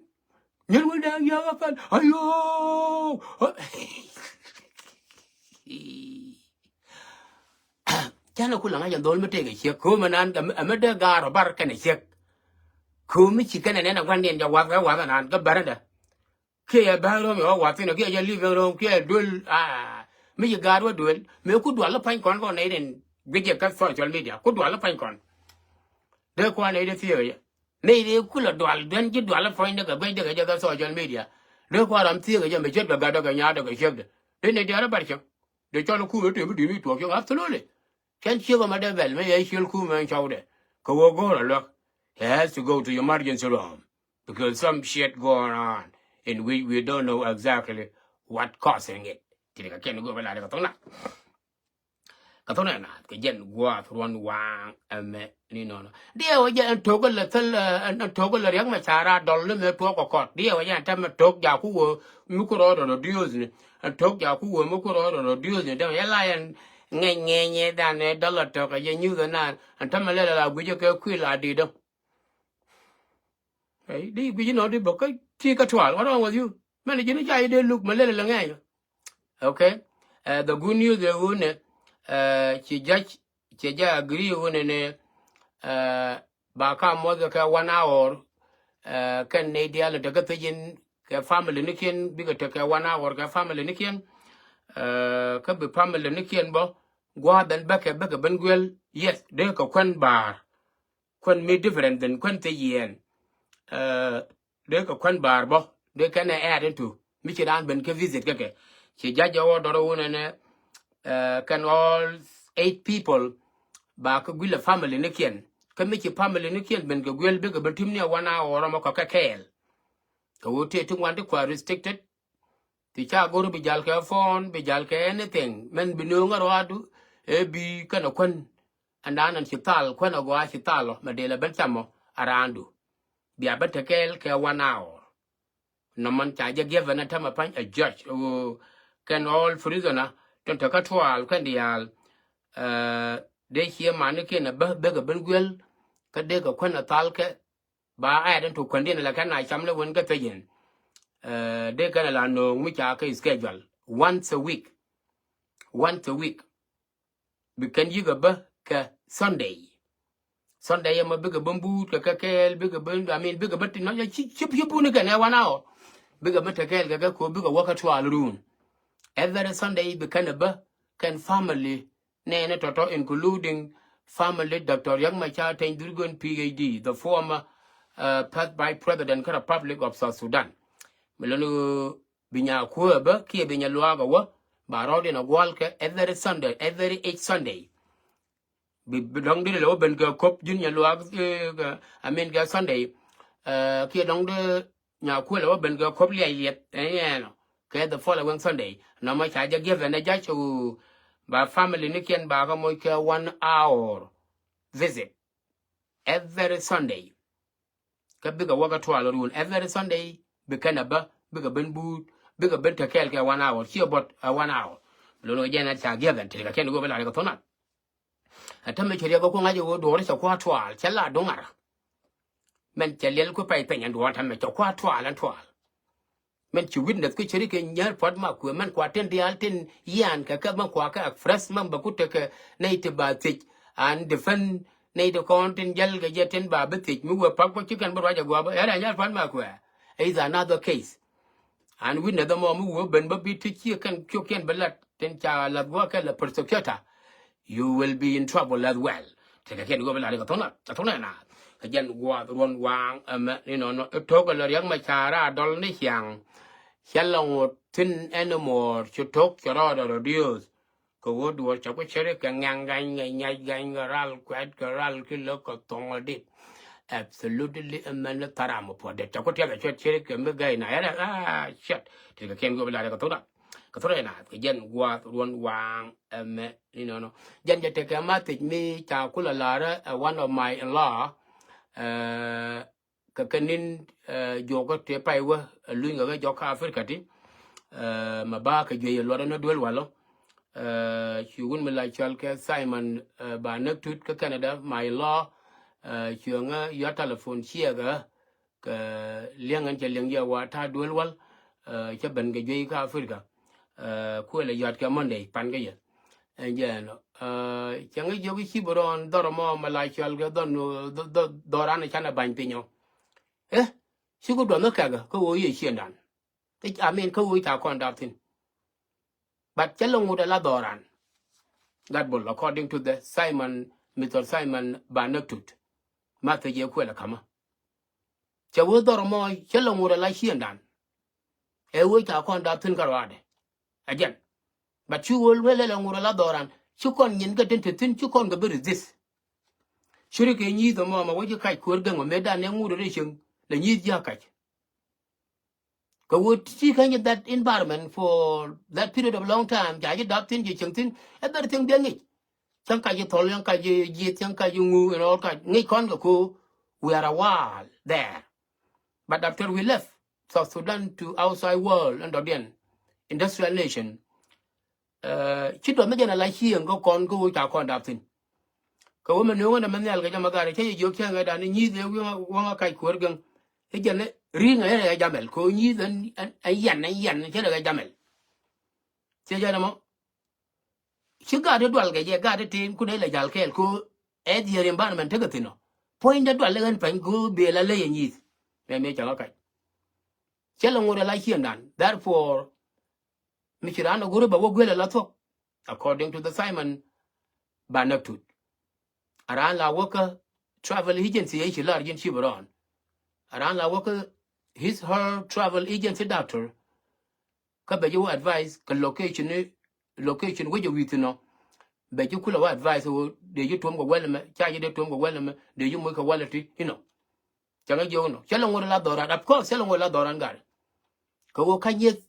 nyɛn ŋundɛŋ yɛ ɣä pɛl ayoo. Canɛ ku laŋa jɛ dhol mi tëëkɛ ciek ko̱o̱m ɛnan ɛmɛ dee gaar ɔ bar kɛnɛ ciek. Ko̱o̱m mi ci kɛnɛ nɛn ɛ gua̱ndiɛn jɛ wath kɛ wath ɛnan kɛ bärä dɛ. Kiɛ yɛ ba̱a̱ŋ ro̱o̱m yɛ wä wath thin ɔ kiɛ jɛ living room kiɛ duel aa mi ci gaar wä duel mëë ku dual ɔ pa̱ny kɔn kɔn nɛy den guic jɛ kä social media ku dual ɔ pa̱ny kɔn. Dee kuan nɛy den thiee kɛ jɛ nɛy den ku lɛ dual den ji̱ dual ɔ pa̱ny dee kɛ guic dee kɛ jɛ kä social media. Dee kuan ram thiee kɛ jɛ mɛ ciet kɛ gat dee kɛ nyaar dee kɛ ciek dee dee nɛy diaal ɔ bar cäŋ. Dee cɔl ɔ kuur ɔ tëë bi di̱t mi tuɔɔk cäŋ absolutely. Cän ciek ɔ ma dee bɛl mi yɛ ciel kuur mɛ cɔwdɛ kɛ wä go̱o̱r ɔ luäk. He has to go to emergency room because some shit going on in which we don't know exactly what causing it. Ti kɛ kɛn go̱o̱r bɛ la dee kɛ thok na. Kɛ thok na na kɛ jɛn gua̱a̱th ruɔn waaŋ ɛmɛ ni nɔnɔ. Diɛ wä jɛ ɛn tok lɛ thil ɛn tok lɛ riɛk mɛ cara dɔl ni mɛ tuɔk kɔ kɔt. Diɛ wä jɛ ɛn tɛmɛ tok jaku wä mi ku rɔɔd rɔ dios ni. Ɛn tok jaku wä mi ku rɔɔd rɔ dios ni dɛm yɛ la ɛn ŋɛny ŋɛny yɛ dan ɛ dɔl lɛ tok ɛ jɛ nyuth ɛnan ɛn tɛmɛ lɛ lɛ la guic ɛ kɛ kuil a di däŋ. Di guic inɔ di bä kä ti kä tual. What wrong with you? Mɛn ji̱n i̱ ca i̱ dee luk mɛ lɛl ilɛ ŋɛɛc. Okay. The good news ɛ ɣöö nɛ ci judge ci judge agree ɣöö nɛ nɛ ba ka muɔth kɛ one hour. Kɛn nɛy diaal in te kä thiec in kɛ family nikiɛn bikɛ tek kɛ one hour kɛ family nikiɛn. Kä bi family nikiɛn bä gua̱a̱th ɛn bäkɛ bäkɛ ben guiɛl. Yes dee kɛ kuän baar. Kuän mi different than kuän thiec yɛn. Dee kɛ kuän baar bä dee kɛn ɛ add into mi ci raan ben kä visit kä kɛ. Ci judge ɛ wä dɔr wun ɛnɛ kɛn all eight people ba kä guilɛ family nikiɛn. Kä mi ci family nikiɛn ben kɛ guiɛl bikɛ ben tim ni ɛ one hour ɔmɔ kɛ kɛ kɛɛl. Kɛ wä tëë ti ŋuan ti kua restricted. Ti ca go̱r bi jal kɛ phone bi jal kɛ anything mɛn bi nööŋ ɛ ruaadu. Ɛ bi kɛn ɛ kuän ɛndan ɛn ci thal kuän ɛ gɔaa ci thal ɔ mɛ dee lɛ ben cam ɔ around du. Bia ben te kɛɛl kɛ one hour. Nɔmɔn ca jɛ given ɛ tämɛ pa̱ny ɛ judge ɣöö kɛn all prisoner tɔn te kä trial kɛn diaal. Dee ciɛ manikiɛn ɛ bä bekɛ ben guiɛl. Kä dee kɛ kuän ɛ thal kɛ ba add into kuändiɛn ala kɛn a cam ni wen kä thiec in. Dee kɛn ala nööŋ mi ca kɛ schedule once a week. Once a week. Bi kɛn yi̱k a bä kɛ Sunday. Sunday ɛmɔ bikɛ ben buut kɛ kɛ kɛɛl, bikɛ ben, I mean, bikɛ ben ti nɔ ci ci ci buni kɛn ɛ one hour. Bikɛ ben te kɛɛl kɛ kɛ ko bikɛ wä kä twelve run. Every Sunday bi kɛn ɛ bä kɛn family nɛɛni tɔtɔ, including family Doctor Riek Machar Teny Dhurgon, P H D, the former, uh, past vice president kä Republic of South Sudan. Mi lon bi nya kuɛ bä kiɛ bi nya luaak a wä ba rɔɔd in a gual kɛ every Sunday, every each Sunday. Bi, bi dɔŋ di lɛ wä ben kɛ kop jun nya luaak, eh, kɛ, I mean, kɛ Sunday. Eh, kiɛ dɔŋ di nya kuɛ lɛ wä ben kɛ kop liac liɛth, eh, ɛnɔ. Kɛ the following Sunday. Nɔmɔ ca jɛ given a judge who ba family ni kiɛn ba kɛ moc kɛ one hour visit every Sunday. Kä bikɛ wä kä twelve run every Sunday, bi kɛn a bä, bikɛ ben buut, bikɛ ben te kɛɛl kɛ one hour, ci a bɔt a one hour. Lon wä jɛn a ca given, ti kɛ kɛn go̱o̱p a la kɛ thonat. A tämɛ cɛ riɛk kä kuŋ a jɛ wä duɔri cɛ kua twelve, cɛ la duŋar. Mɛn cɛ liɛl ku pay peny ɛn duɔn tämɛ cɛ kua twelve ɛn twelve. Mɛn ci witness kä ceri kɛ nyɛr puɔt ma kuɛ mɛn kua tin diaal tin yian kɛ kɛ mɛn kua kɛ express mɛn bɛ ku tekɛ nɛy ti ba thiec an defend nɛy ti kɔn tin jäl kɛ jɛ tin ba bi thiec mi wee pak bä ci kɛn bi ruac ɛ guap bä ɛn a nyɛr puɔt ma kuɛ. Is another case. An witness ɛmɔ mi wee ben bä bi ti ci kɛn ciokiɛn bi lat tin ca lath guɔ kɛ lɛ prosecutor. You will be in trouble as well. Tekɛ kiɛn go̱o̱p lat kɛ thonat, kɛ thonat na. Kɛ jɛn guath ruɔn waŋ ɛmɛ ni nɔnɔ. Itok kɛ lɛ Riek Machar a dɔl ni ciaŋ. Cɛ lɛ ŋot thin anymore. Ci tok cɛ rɔɔdɛ reduce. Kɛ ɣöö duɔl cɛ ku ceri kɛ ŋɛŋ gany kɛ nyac gany kɛ ral kuɛt kɛ ral ki lä kɛ thɔŋ ɔ dit. Absolutely ɛmɛn ni tharam ɔ puɔt det cɛ ku tiɛth ɛ cuɛt ceri kɛ mi gay na yɛn ɛ ah shit. Ti kɛ kiɛn go̱o̱p lat kɛ thonat. Kɛ thurɛ na kɛ jɛn guath ruɔn waŋ ɛmɛ ni nɔnɔ. Jɛn jɛ tekɛ ma thiec mi ca kulɛ larä ɛ one of my in law. Ɛ kɛ kɛ nin ɛ juɔk kä tëë pay wä ɛ luny kɛ kɛ jɔk kä Africa ti. Ɛ mɛ ba kɛ juey ɛ luɔt ɛn ɛ duel walɔ. Ɛ ci wun mi la cɔl kɛ Simon ɛ ba näk tut kä Canada my in law. Ɛ ci ŋä yɔt telephone ciɛ kɛ kɛ liɛŋ ɛn cɛ liɛŋ yɛ wa ta̱a̱ duel wal. Ɛ cɛ ben kɛ juey kä Africa. Ɛ kuël ɛ yɔt kɛ Monday pan kɛ yɛ. Ɛn jɛ ɛn ɛ cɛ ŋä jiök ci bi rɔɔn dhɔr mɔ mɛ la cɔl kɛ dhɔr dhɔr dhɔr an can ɛ bany piny ɔ. Ɛ ci ku duɔth ni kɛkɛ kä ɣöö yɛ ciëndan. I mean kä ɣöö ca kɔn dap thin. But cä lɛ ŋut ala dhɔran. Gat bol according to the Simon, Mister Simon Banatut. Ma thec yɛ kuɛl kamä. Cɛ wee dhɔr mɔ cä lɛ ŋut ala ciëndan. Ɛ wee ca kɔn dap thin kä ruaadɛ. Again. But ci wee lɛ lɛ ŋut ala dhɔran ci kɔn nyin kɛ tin te thin ci kɔn kɛ bi resist. Curi kɛ nyi̱i̱th mɔ ma wä ci kac kuäär gäŋ mɛ dan ɛ ŋut rɛ cieŋ lɛ nyi̱i̱th ji̱ a kac. Kɛ wä ti kä nyi that environment for that period of long time ca ji̱ dap thin ji̱ cieŋ thin everything biɛ ŋic. Cäŋ ka ji̱ thɔl cäŋ ka ji̱ ji̱ cäŋ ka ji̱ ŋu in all ka ŋic kɔn kɛ ko we are a while there. But after we left South Sudan to outside world and again industrial nation. Ci duɔth mi jɛn ala cieŋ kä kɔn kä wä ca kɔn dap thin. Kɛ wä mi nuŋä nɛ mi nhial kɛ jɛ ma gat cä yɛ jiök cä ŋɛ dan ni nyi̱i̱th ɛ wi̱i̱ ŋa kac kuäär gäŋ. I̱ jɛn ri̱i̱ŋ ɛ rɛ jamɛl kɛ wä nyi̱i̱th ɛn ɛn yan ɛn yan cä rɛ jamɛl. Ciɛ jɛn ɛmɔ ci gat i̱ dual kɛ jɛ gat i̱ tin kun ɛ lɛ jal kɛɛl kɛ wä ɛ dhier environment tekɛ thin ɔ. Puɔ̱ny dɛ dual i̱ ɣän pany kɛ wä bel a ley ɛ nyi̱i̱th. Mɛ mëë cä ŋä kac. Cä lɛ ŋot ɛ la cieŋdan therefore mi ci raan ɛ go̱r i̱ bɛ wä guel ɛ la thuɔ̱k. According to the Simon Banatut. A raan la wä kä travel agency ɛ ci lar ji̱n ci bi rɔɔn. A raan la wä kä his her travel agency doctor. Kä bɛ ji̱ wä advice kä location ni location wec ɛ wi̱i̱ thin ɔ. Bɛ ji̱ kulɛ wä advice wä dee ji̱ tuɔ̱m kɛ wɛl ɛmɛ ca ji̱ dee tuɔ̱m kɛ wɛl ɛmɛ dee ji̱ moc kɛ wɛl ɛ ti inɔ. Cäŋ a jiök nɔ cä lɛ ŋot ala dhɔran of course cä lɛ ŋot ala dhɔran gat. Kɛ ɣöö ka nyieth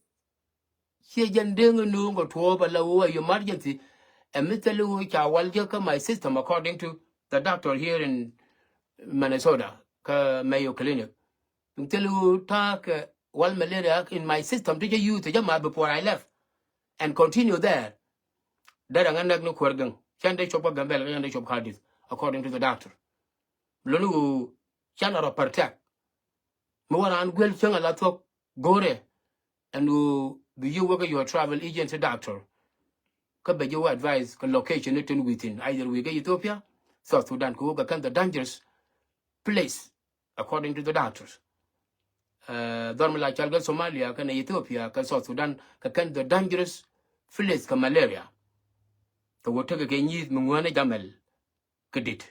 ciɛ jɛn deŋ in nuŋ kɛ tuɔɔp ala ɣöö a emergency. Ɛ mi thil ɣöö ca wal jiäk kä my system according to the doctor here in Minnesota kä Mayo Clinic. Thil ɣöö ta̱a̱ kɛ wal malaria in my system ti jɛ use ti jɛ math before I left and continue there. Derɛ ŋä näk ni kuäär gäŋ cän dee cop kä Gambɛl kä cän dee cop kä Adith according to the doctor. Luni ɣöö can a rɔ protect. Mi wä raan guel cäŋ a la thuɔ̱k go̱rɛ ɛn ɣöö bi yi wä kä your travel agency doctor. Kä bɛ ji̱ wä advice kä location ni tin within either wi̱i̱ kä Ethiopia South Sudan kɛ ɣöö kɛ kɛn the dangerous place according to the doctors. Dhɔr mi la cɔal kɛ Somalia kɛnɛ Ethiopia kɛ South Sudan kɛ kɛn the dangerous place kɛ malaria. Kɛ ɣöö tekɛ kɛ nyi̱i̱th mi ŋuäänɛ jamɛl kɛ dit.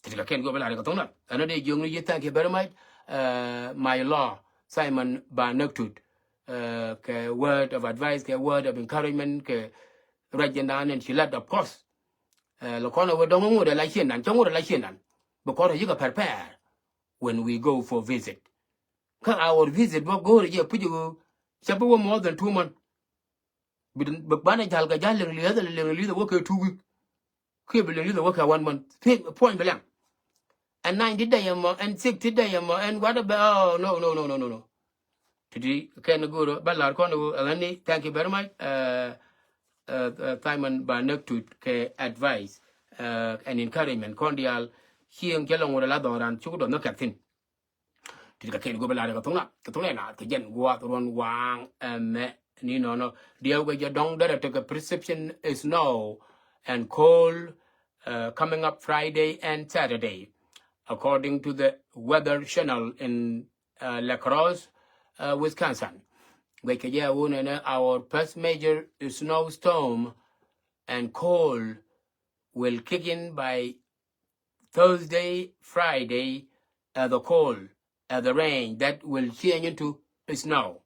Ti ti kɛ kɛn go̱o̱p ɛ lar kɛ thoŋ na. Ɛn ɔ dee jiökni ji̱, thank you very much. My law, Simon Ba Näk Tut, kɛ word of advice, kɛ word of encouragement, kɛ ruac jɛ naan ɛn ci lat, of course. Lɛ kɔn ɛ wee dɔ̱ŋ ŋot ɛ la cieŋ nan, cä ŋot ɛ la cieŋ nan. Because yikɛ prepare when we go for visit. Kä our visit bä go̱o̱rɛ jɛ puc ɛ ɣöö cä bi wä more than two month. Bi banɛ jal kɛ jal liŋ li̱th, liŋ li̱th ɛ wä kɛ two week. Kiɛ bi liŋ li̱th ɛ wä kɛ one month. Puɔ̱ny bi lɛŋ. Ɛn ninety day ɛmɔ, ɛn sixty day ɛmɔ, ɛn what about, oh, no, no, no, no, no, no. Ti ti kɛn go̱o̱rä ba lar kɔn ɛ ɣöö ɛ ɣän ni, thank you very much. Simon Ba Näk Tut kɛ advice and encouragement kɔn diaal. Cieŋ cɛ lɔŋ wut ɛ la dhɔran cuk dɔn nhɔk kɛk thi̱n. Ti ti kɛ kɛn go̱o̱p ɛ lar kɛ thoŋ na, kɛ thoŋ na, kɛ jɛn gua̱a̱th ruɔ̱n waaŋ ɛmɛ ni nɔnɔ. Diɛw kɛ jɛ dɔŋ derɛ tekɛ perception is snow and cold coming up Friday and Saturday, according to the Weather Channel in La Crosse, Wisconsin. Guɛc kɛ jɛ a wun ɛnɛ, our first major snowstorm and cold will kick in by Thursday, Friday, as the cold, as the rain that will change into snow,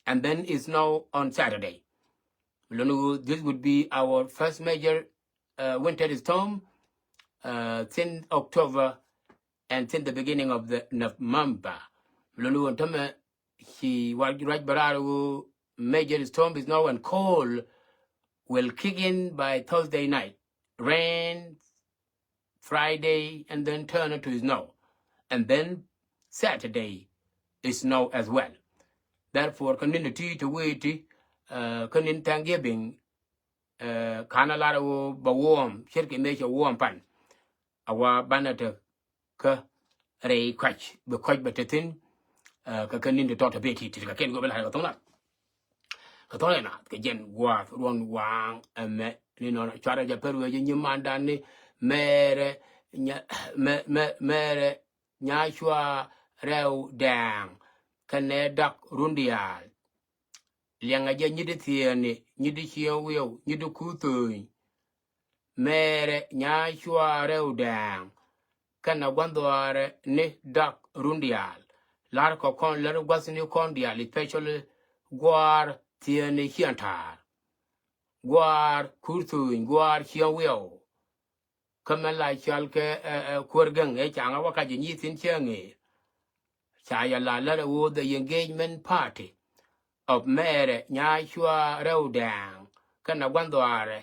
and then snow on Saturday. Lonu, this would be our first major winter storm since October and since the beginning of the November. Lonu, ɛn tämɛ ci wal ruac bä raar ɣöö major storm is now and cold will kick in by Thursday night. Rain Friday and then turn into snow. And then Saturday is snow as well. Therefore, kä ni̱n ti ti wee ti kä ni̱n Thanksgiving, kanɛ lar ɣöö bɛ warm, ce̱tkɛ mëë cɛ warm pan. A wa banɛ te kä rɛy kɔc, bi kɔc bɛ te thi̱n kä kä ni̱n ti tɔt te bi ti ti kɛ kɛn go̱o̱p ɛ lar kɛ thoŋ na. Kɛ thoŋ na kɛ jɛn gua̱a̱th ruɔ̱n waaŋ ɛmɛ ni nɔnɔ cuarɛ jɛ pɛr wee jɛ nyimandan ni mɛɛrɛ, mɛɛrɛ Nyacua Rɛw Dɛɛŋ kɛnɛ Dak Rundial. Liɛŋɛ jɛ nyit thieenni, nyit cieŋ wiɛw, nyit kuthööny. Mɛɛrɛ Nyacua Rɛw Dɛɛŋ kɛnɛ gua̱ndhɔaarɛ ni Dak Rundial. La̱rkɔ kɔn lär gua̱thni kɔn diaal, especially gua̱a̱r thieenni cieŋ ta̱a̱r, gua̱a̱r kuthööny, gua̱a̱r cieŋ wiɛw. Kä mɛ la cɔal kɛ Kuäär Gäŋ ëë ca ŋa wä ka jɛ nyi̱i̱th thi̱n cieŋ ëë. Ca yɛ la lär ɛ ɣöö the engagement party of mɛɛrɛ Nyacua Rɛw Dɛɛŋ kɛnɛ gua̱ndhɔaarɛ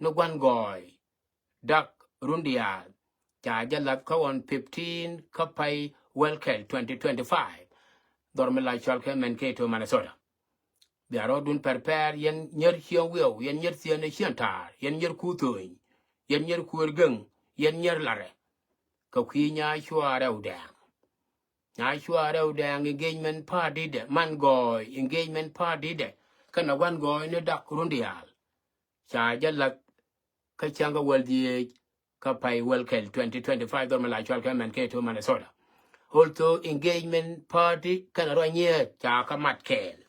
ni gua̱n gɔɔy Dak Rundial ca jɛ la̱th kä ɣɔn fifteen kä pay wäl kɛl twenty twenty-five. Dhɔr mi la cɔal kɛ Mankato, Minnesota. Bia rɔɔdun pɛrpɛr, yɛn nyier cieŋ wiɛw, yɛn nyier thieenni cieŋ ta̱a̱r, yɛn nyier kuthööny, yɛn nyier Kuäär Gäŋ, yɛn nyier larɛ. Kɛ kui̱ Nyacua Rɛw Dɛɛŋ. Nyacua Rɛw Dɛɛŋ engagement party dɛ, man gɔɔy engagement party dɛ kɛnɛ gua̱n gɔɔy ni Dak Rundial. Ca jɛ la̱th kä cäŋ kä wäl dhieec kä pay wäl kɛl twenty twenty-five, dhɔr mi la cɔal kɛ Mankato, Minnesota. Also engagement party kɛnɛ ruac nyieth ca kä mat kɛɛl.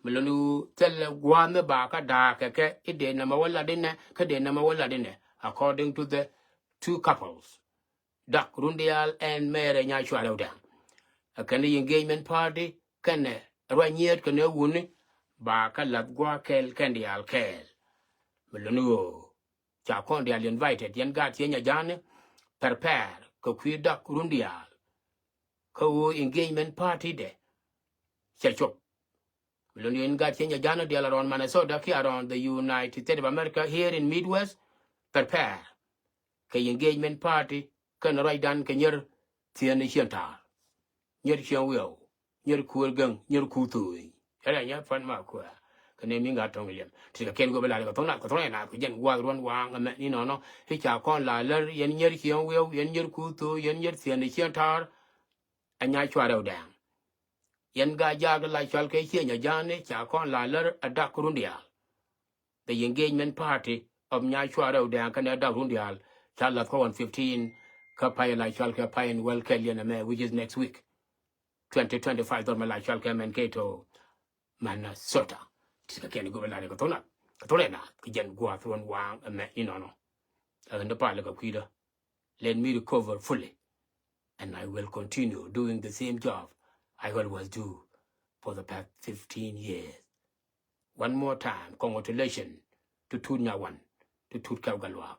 Mi lonu thilɛ gua̱a̱th mi ba kä da̱a̱k kɛ kɛ i̱ dee nɛmɛ wä lat inɛ kä dee nɛmɛ wä lat inɛ, according to the two couples, Dak Rundial and mɛɛrɛ Nyacua Rɛw Dɛɛŋ. Ɛ kɛn i̱ engagement party kɛnɛ ruac nyieth kɛnɛ wuni ba kä la̱th gua̱a̱k kɛl kɛn diaal kɛɛl. Mi lonu ɣöö ca kɔn diaal invited, yɛn gaat cieny a ja̱a̱ni, pɛrpɛr kɛ kui̱ Dak Rundial. Kä ɣöö engagement party dɛ cɛ cop. Mi lon yɛn gaat cieny a ja̱a̱ni diaal around Minnesota kiɛ around the United States of America here in Midwest, pɛrpɛr kɛ engagement party kɛnɛ ruacdan kɛ nyier thieenni cieŋ ta̱a̱r, nyier cieŋ wiɛw, nyier Kuäär Gäŋ, nyier kuthööny. Ɛ rɛy nyɛ pan ma kuɛ. Kɛ nɛ mi ŋa̱t tɔ̱ŋ liɛm ti kɛ kɛn go̱o̱p ɛ lar kɛ tho̱ŋ na, kɛ tho̱ŋ na, kɛ jɛn gua̱a̱th ruɔ̱n waaŋ ɛmɛ ni nɔnɔ. I̱ ca kɔn la lär, yɛn nyier cieŋ wiɛw, yɛn nyier kuthööny, yɛn nyier thieenni cieŋ ta̱a̱r. Ɛ Nyacua Rɛw Dɛɛŋ. Yɛn gaat jaak la cɔal kɛ cieny a ja̱a̱ni, ca kɔn la lär ɛ Dak Rundial. The engagement party of Nyacua Rɛw Dɛɛŋ kɛnɛ Dak Rundial Ca lath kä on fifteen kä pay la cɔal kɛ Pay in Well kɛl yɛn ɛmɛ, which is next week, twenty twenty-five, dhɔr mɛ la cɔal kɛ Mankato, Minnesota. Ti kɛ kɛn go̱o̱r la ni kɛ thok Naath, kɛ thok Naath kɛ jɛn gua̱a̱th ruɔ̱n waaŋ ɛmɛ inɔnɔ. Ɛ ɣän dee pal kɛ kui̱dä. Let me recover fully, and I will continue doing the same job I always do for the past fifteen years. One more time, congratulations to Tut Nyawan, to Tut Kɛw Gatluak,